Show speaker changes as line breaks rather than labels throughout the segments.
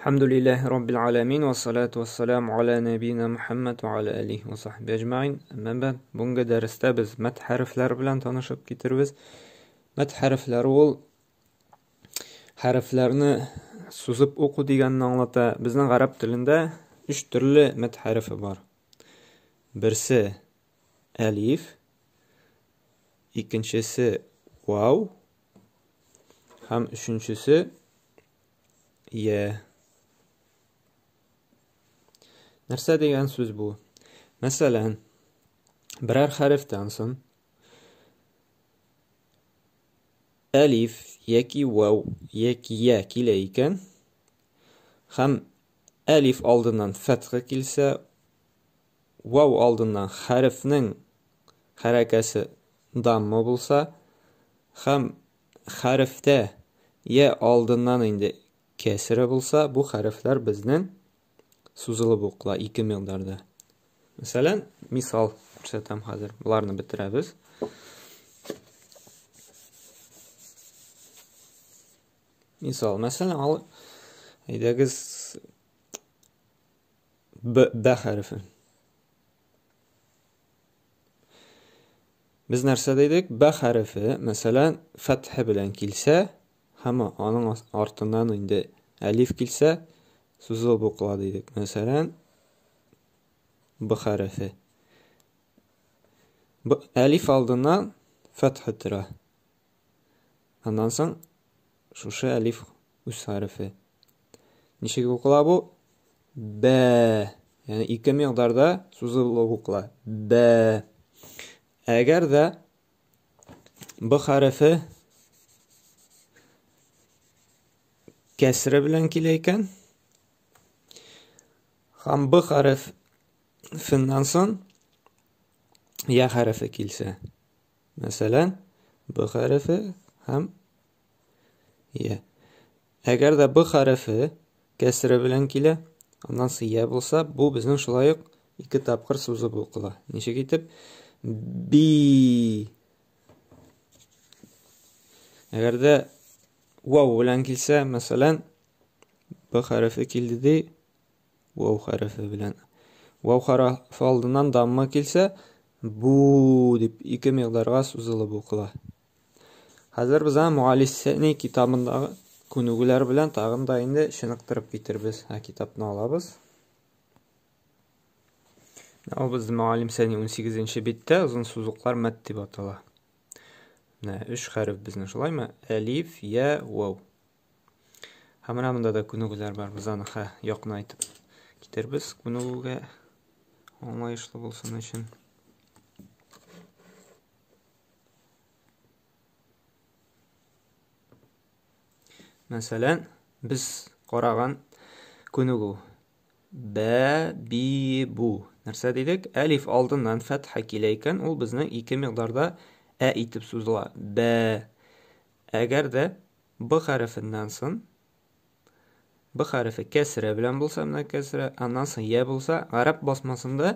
Әлхәмдүлилләһи раббил галәмин вә салату вәссәламу аля нәбиина Мухәммәд вә аля алихи вә сахби әҗмәгыйн. Әмма бәд, бүгенге дәрестә без мәд хәрефләре белән танышып китербез. Мәд хәрефләре ул хәрефләрне сузып уку дигәнне аңлата. Безнең гарәп телендә өч төрле мәд хәрефе бар. Берсе әлиф, икенчесе вау һәм өченчесе Я. Нәрсә дигән сүз бу? Мәсәлән, берәр хәрефтән соң әлиф яки вау яки я килә икән, һәм әлиф алдыннан фәтхә килсә, вау алдыннан хәрефнең хәрәкәсе дамма булса, һәм хәрефтә я алдыннан инде кәсре булса, бу хәрефләр безнең сузылып укыла ике микъдарда. Мәсәлән, мисал күрсәтәм хәзер. Боларны бетерәбез. Мисал, мәсәлән, ал әйдәгез Б, Б хәрефе. Без нәрсә дидек? Б хәрефе, мәсәлән, фәтхә белән килсә, һәм аның артыннан инде әлиф килсә, сузылып укыла дидек. Мәсәлән, Б хәрефе. Б, әлиф алдыннан фәтхә тора. Аннан соң шушы әлиф үз хәрефе. Ничек укыла бу? Б. Ягъни ике микъдарда сузылып укыла. Б. Әгәр дә Б хәрефе кәсре белән килә икән, һәм Б хәрефеннән соң Я хәрефе килсә, мәсәлән, Б хәрефе һәм Я. Әгәр дә Б хәрефе кәсре белән килә, аннан соң Я булса, бу безнең шулай ук ике тапкыр сузып укыла. Ничек итеп? Би. Әгәр дә вау белән килсә, мәсәлән, Б хәрефе килде ди, вау хәрефе белән. Вау хәрефе алдыннан дамма килсә, бу дип ике микъдарга сузылып укыла. Хәзер без аны Муалиссәни китабындагы күнегүләр белән тагын да инде чыныктырып китербез. Ә китапны алабыз. Ул безнең Муалим Сәни 18 биттә озын сузыклар мәд дип атала. Менә өч хәреф безнең шулаймы? Әлиф, я, вау. Һәм менә монда да күнегүләр бар. Без аны хә якынайтып китербез күнегүгә аңлаешлы булсын өчен. Мәсәлән, без караган күнегү. Бә, би, бу. Нәрсә дидек? Әлиф алдыннан фәтхә килә икән, ул безнең ике микъдарда ә итеп сузыла. Бә. Әгәр дә б хәрефеннән соң Б хәрефе кәсрә белән булса, менә кәсрә, аннан соң я булса, гарәп басмасында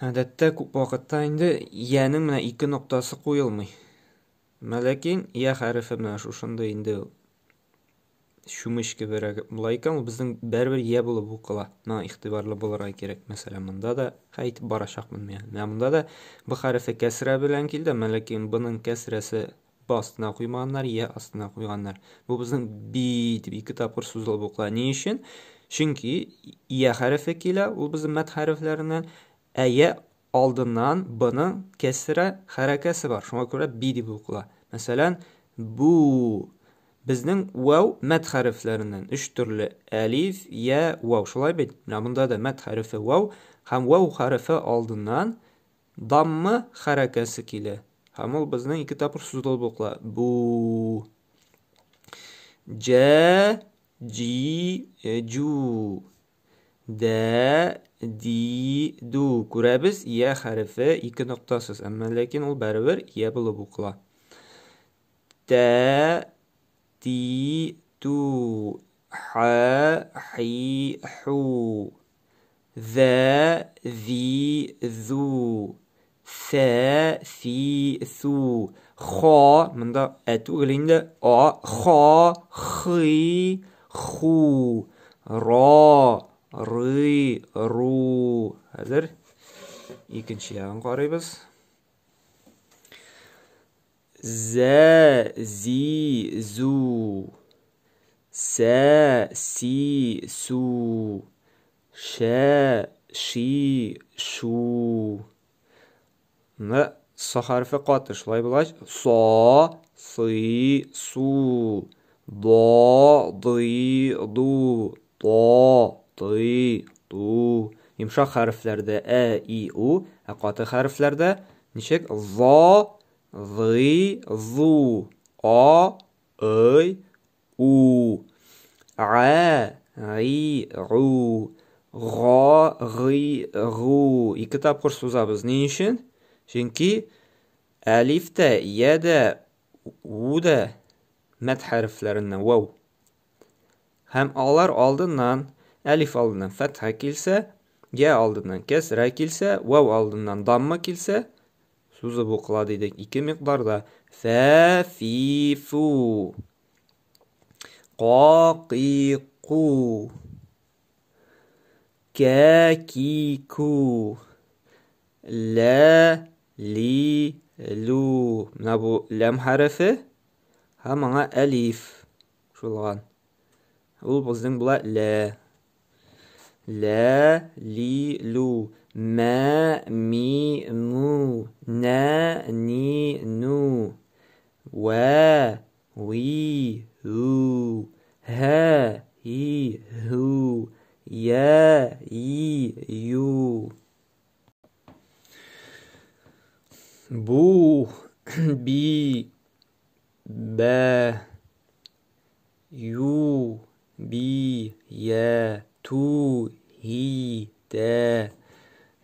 гадәттә күп вакытта инде янең менә ике ноктасы куелмый. Ләкин я хәрефе менә шушындый инде чүмеч кеберәк була икән, ул безнең бәрбер я булып укыла. Моңа игътибарлы булырга кирәк. Мәсәлән, монда да әйтеп барачакмын мин. Менә монда да б хәрефе кәсрә белән килде, ләкин бның кәсрәсе Б астына куймаганнар, Е астына куйганнар. Бу безнең би дип ике тапкыр сузылып укыла. Ни өчен? Чөнки Я хәрефе килә, ул безнең мәд хәрефләреннән, ә Я алдыннан Бның кәсрә хәрәкәсе бар. Шуңа күрә би дип укыла. Мәсәлән, бу безнең вау мәд хәрефләреннән өч төрле әлиф, я, вау. Шулай бит? Менә монда да мәд хәрефе вау һәм вау хәрефе алдыннан Дамма хәрәкәсе килә. Һәм ул безнең ике тапкыр сузылып укыла. Бу. Җә, җи, җу. Дә, ди, ду. Күрәбез, я хәрефе ике ноктасыз, әмма ләкин ул барыбер я булып укыла. Тә, ти, ту. Ха, хи, ху. Зә, зи, зу. Сә, си, су. Хо, монда ә түгел инде, а, хо, хи, ху, ра, ры, ру. Хәзер икенче ягын карыйбыз. Зә, зи, зу. Сә, си, су. Шә, ши, шу. Менә со хәрефе каты, шулай булгач, со, сы, су. До, ды, ду. То, ты, ту. Йомшак хәрефләрдә ә, и, у, ә каты хәрефләрдә ничек? Зо, зы, зу. А, ый, у. Ә, и, гу. Га, гый, гу. Ике тапкыр сузабыз. Ни өчен? Чөнки әлиф тә, я дә, у да мәд хәрефләреннән вау. Һәм алар алдыннан әлиф алдыннан фәтха килсә, я алдыннан кәсрә килсә, вау алдыннан дамма килсә, сузып укыла дидек. Ике микъдарда. Фә, фи, фу. Ка, кый, ку. Кә, ки, ку. Лә, ли, лю. Менә бу ләм хәрефе һәм аңа әлиф кушылган. Ул безнең була лә. Лә, ли, лю. Мә, ми, му. Нә, ни, ну. Вә, ви, ү. Һә, һи, һү. Я, и, ю. Бу, би, бә, ю, би, я, ту, һи, тә,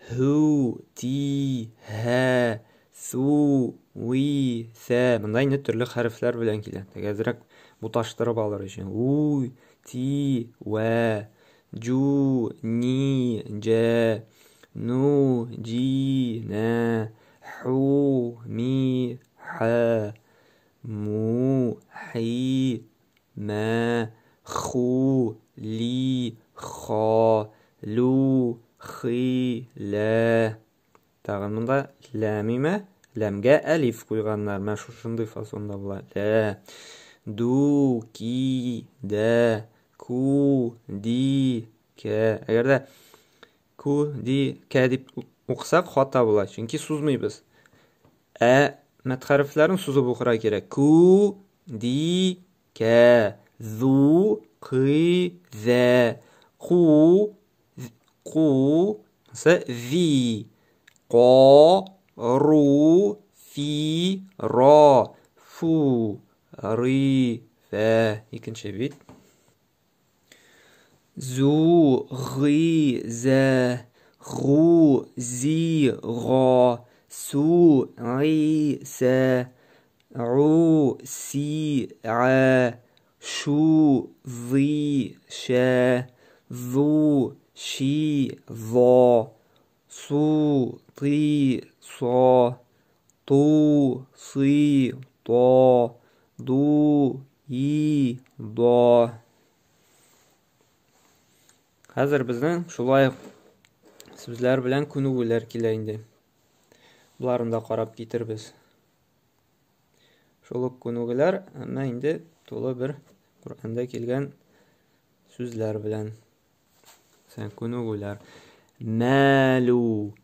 һү, ти, һә, су, ви, сә. Монда инде төрле хәрефләр белән килә. Әзрәк буташтырып алыр өчен. У, ти, вә, җу, ни, җә, ну, җи, нә, ху, ми, хә, му, хи, мә, ху, ли, ха, лю, хи, лә. Тагын монда ләм име? Ләмгә әлиф куйганнар. Менә шушындый фасонда була. Лә, ду, ки, дә, ку, ди, кә. Әгәр дә ку, ди, кә дип укысак, хата була. Чөнки сузмыйбыз. Ә мәд хәрефләрен сузып укырга кирәк. Ку, ди, кә, зу, кы, зә, ку, ку, с, ви, ко, ру, фи, ро, фу, ры, фә. Икенче бит. Зу, гы, зә, гу, зи, га, су, и, сә, у, си, ә, шу, зи, шә, зу, ши, зо, су, ты, со, ту, сы, то, ду, и, до. Хәзер безнең шулай сүзләр белән күнегүләр килә инде. Боларын да карап китербез. Шул ук күнегүләр, әмма инде тулы бер Коръәндә килгән сүзләр белән. Сән күнегүләр. Мәлу,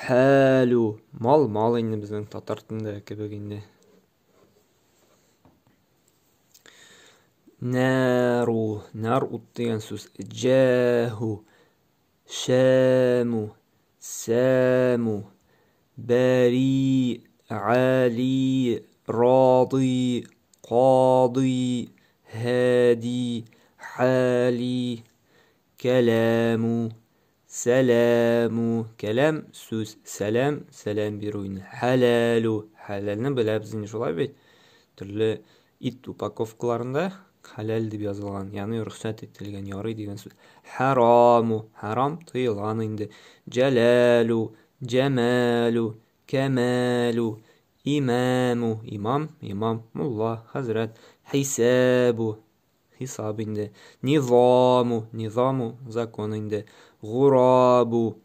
хәлу. Мал, мал инде безнең татар телендә кебек инде. Нәру, нәр ут дигән сүз. Җәһу, шәму, сәму, бәри, али, радый, кадый, һәди, хәли, кәләму, Сәламу, кәлам сүз, сәлам, сәлам бирү инде. Хәләлу, хәләлне беләбез инде шулай бит. Төрле ит упаковкаларында хәләл дип язылган, ягъни рөхсәт ителгән, ярый дигән сүз. Хараму, харам тыелган инде. Җәләлу, җәмәлу, кәмәлу, имаму, имам, имам, мулла, хәзрәт. Хисабу, хисап инде. Низаму, низаму, закон инде. Гурабу,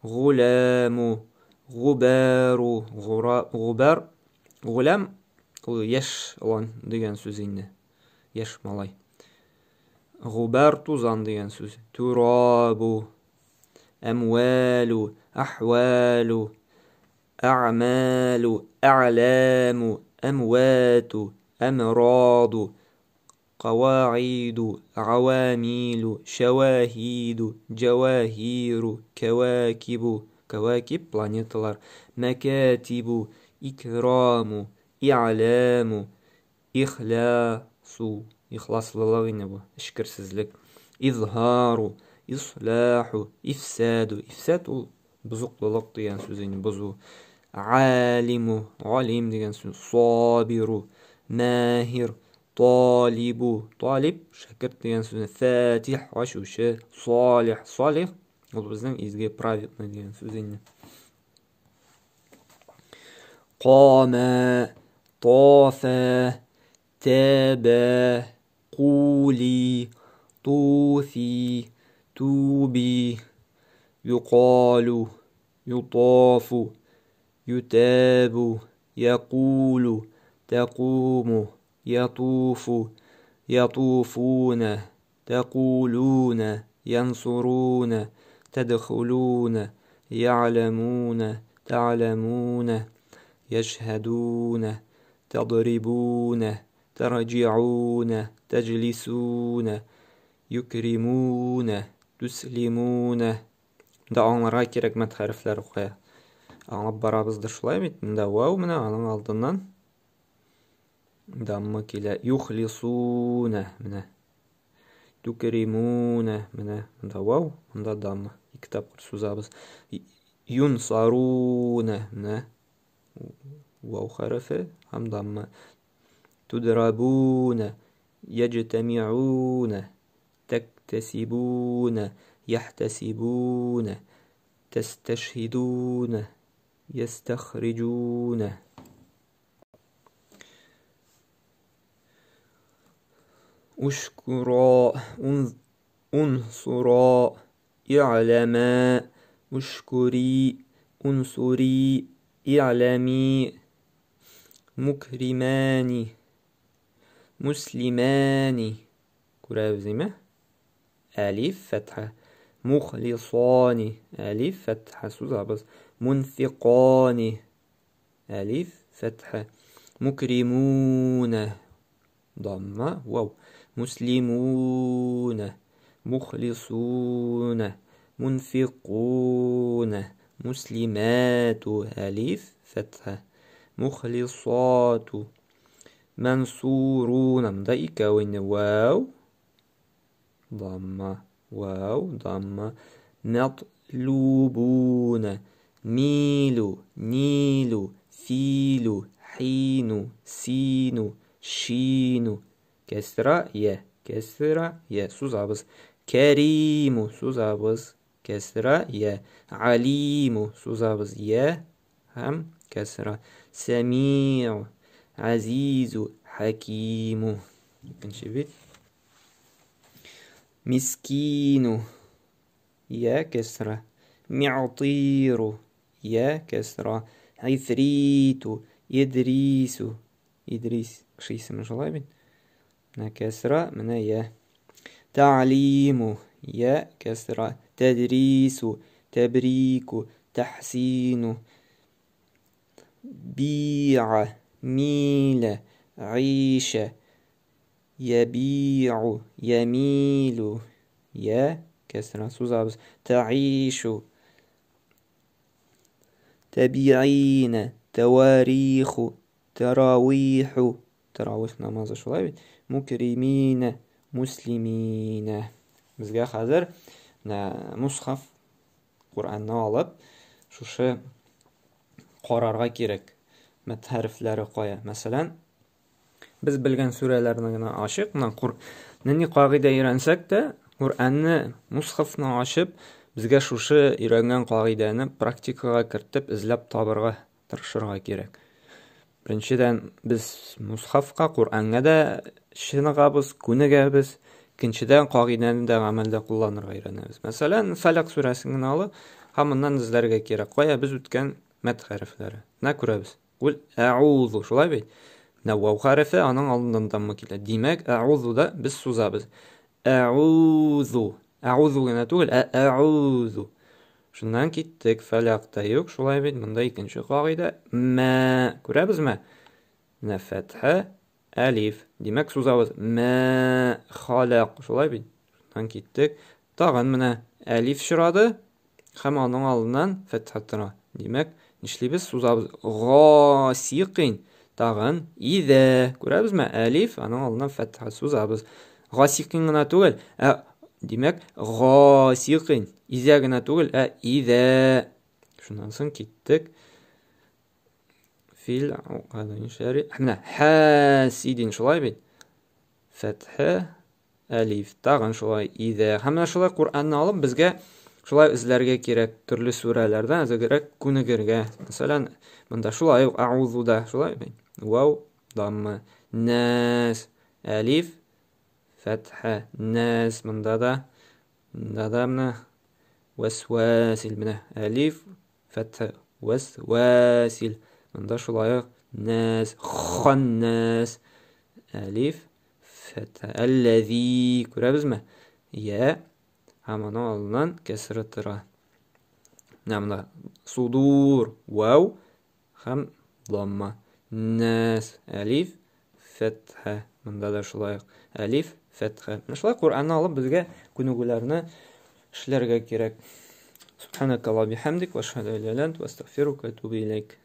гуляму, губару, губар, гулям ул яшь олан дигән сүз инде. Яшь малай. Губар тузан дигән сүз. Турабу, әмвалу, әхвалу, әгъмалу, әгъләму, әмвату, әмраду, قواعد عواميل شواهيد جواهير كواكب كواكب планеталар مكاتب إكرام إعلام إخلاص ихласлылык инде бу эчкерсезлек изһару ислаху ифсаду ифсад ул бозыклылык дигән сүз инде бозу алиму алим дигән сүз сабиру маһир талибу талиб шәкерт дигән сүз фатих ачучы салих салих ул безнең изге праведный дигән сүз инде кама тафа таба قولي طوفي توبي يقال يطاف يتاب يقول تقوم يطوف يطوفون تقولون ينصرون تدخلون يعلمون تعلمون يشهدون تضربون ترجعون تجلسون يكرمون تسلمون. Монда аңларга кирәк мәд хәрефләре куя. Аңлап барабыздыр шулай бит. Монда вау менә аның алдыннан дамма килә. Юхлисуна менә. Тукримуна менә монда вау, монда дамма. Ике тапкыр сузабыз. Юнсаруна менә вау хәрефе һәм дамма. Тудрабуна яҗтамиуна تكتسبون يحتسبون تستشهدون يستخرجون. أشكرا أنصرا اعلما أشكري أنصري اعلمي مكرمان مسلمان. күрәбез име? Әлиф фәтхә. Мухлисани әлиф фәтхә сузабыз. Мунфикани әлиф фәтхә. Мукримуна дамма вау. Муслимуна мухлисуна мунфикуна муслимату әлиф фәтхә. Мухлисату мансуруна. Монда икәү инде. Вау дамма вау дамма. Матлубуна милу нилу филу хину сину шину. Кәсра я кәсра я сузабыз. Кәриму сузабыз. Кәсра я. Алиму сузабыз. Я һәм кәсра. Сәмиу азизу хакиму. Икенче бит. Мискину я кәсра. Ми'тиру я кәсра. Ифриту Идрису. Идрис кеше исеме шулай бит. Менә кәсра, менә я. Та'лиму я кәсра. Тәдрису тәбрику тәхсину. Би'a миля гыйша яби'у ямилу я кәсра сузабыз. Таишу табиина тавариху таравиху. Таравих намазы шулай бит. Мукримина муслимина. Безгә хәзер менә мусхаф Куранны алып шушы карарга кирәк. Мәд хәрефләре кая? Мәсәлән, без белгән сүрәләрне генә ачык, менә нинди кагыйдә өйрәнсәк тә, Куранны, мусхафны ачып, безгә шушы өйрәнгән кагыйдәне практикага кертеп, эзләп табырга тырышырга кирәк. Беренчедән, без мусхафка, Куранга да чыныгабыз, күнегәбез. Икенчедән, кагыйдәне дә гамәлдә кулланырга өйрәнәбез. Мәсәлән, Фәләк сүрәсен генә алып, һәм моннан эзләргә кирәк. Кая без үткән мәд хәрефләре? Менә күрәбез. Кул әгузу, шулай бит? Менә вау хәрефе аның алдыннан дамма килә. Димәк, әгузуда без сузабыз. Әгузу. Әгузу генә түгел, ә әгузу. Шуннан киттек. Фәләк тә юк, шулай бит? Монда икенче кагыйдә. Мә. Күрәбезме? Менә фәтхә, Әлиф. Димәк, сузабыз. Мә халак. Шулай бит? Шуннан киттек. Тагын менә әлиф чорады һәм аның алдыннан фәтхә тора. Димәк, нишлибез? Сузабыз. Гасикин. Тагын идә. Күрәбезме? Әлиф, аның алдыннан фәтхә сузабыз. Гасикин гына түгел, ә димәк, гасикин. Изә генә түгел, ә идә. Шуннан соң киттек. Фил шәри. Менә хәсидин шулай бит. Фәтхә, әлиф, тагын шулай идә. Һәм менә шулай Коръәнне алып безгә шулай эзләргә кирәк төрле сүрәләрдән әзрәк күнегергә. Мәсәлән, монда шулай ук аузуда шулай бит. Вау, дамма, нәс, әлиф, фәтхә, нәс монда да, монда да менә вәсвәсил менә әлиф, Фәтхә вәс вәсил. Монда шулай ук нәс, ханнәс, әлиф, фәтхә, әлләзи. Күрәбезме? Я һәм аның алдыннан кәсре тора. Менә монда судур, вау һәм ламма. Нәс, әлиф, фәтхә. Монда да шулай ук әлиф, фәтхә. Менә шулай Коръәнне алып безгә күнегүләрне эшләргә кирәк. Субханакаллаһ бихамдик ва ашһаду ан ла иляха илля анта ва астагфирука ва атубу илейк.